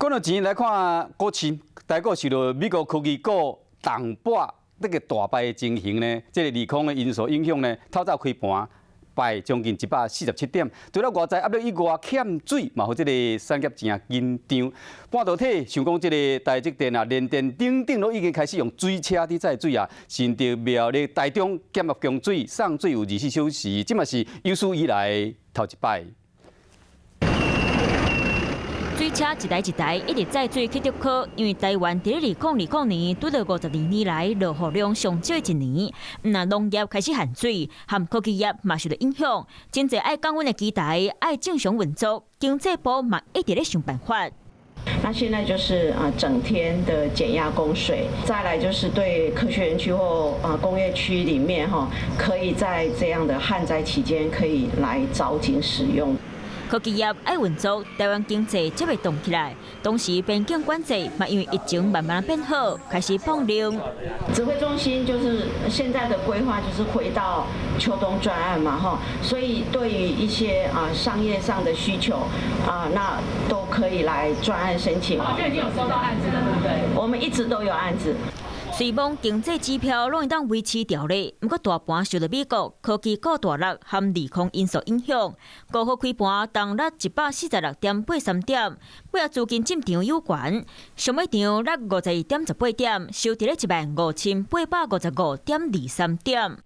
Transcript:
講到錢來看股市，台股受著美國科技股重挫這個大敗的情形呢，這個利空的因素影響呢，透早開盤敗將近147點。除了外在壓力以外，欠水嘛，予這個產業誠緊張。半導體像講這個台積電啊、聯電等等，攏已經開始用水車佇載水啊，新竹苗栗、台中減壓供水送水有24小時，這嘛是有史以來頭一擺。水車一台一台一直載水去竹科，因為台灣佇咧2020年拄著52年來落雨量上少的一年，毋但農業開始限水，和科技業嘛受著影響。真濟愛降溫的機台愛正常運作，經濟部嘛一直咧想辦法。那現在就是啊，整天的減壓供水，再來就是對科學園區或啊工業區裡面哈，可以在這樣的旱災期間可以來鑿井使用。科技業愛運作，台灣經濟才會動起來。同時，邊境管制嘛，因為疫情慢慢變好，開始放量。指揮中心就是現在的規劃，就是回到秋冬專案嘛，哈，所以對於一些啊商業上的需求啊，那都可以來專案申請。就已經有收到案子了，對不對？我們一直都有案子。雖罔經濟指標攏會當維持調咧，毋過大盤受著美國科技股大落和利空因素影響，5號開盤重落146.83點，尾仔資金進場有關，上尾場落52.18點，收佇咧15,855.23點。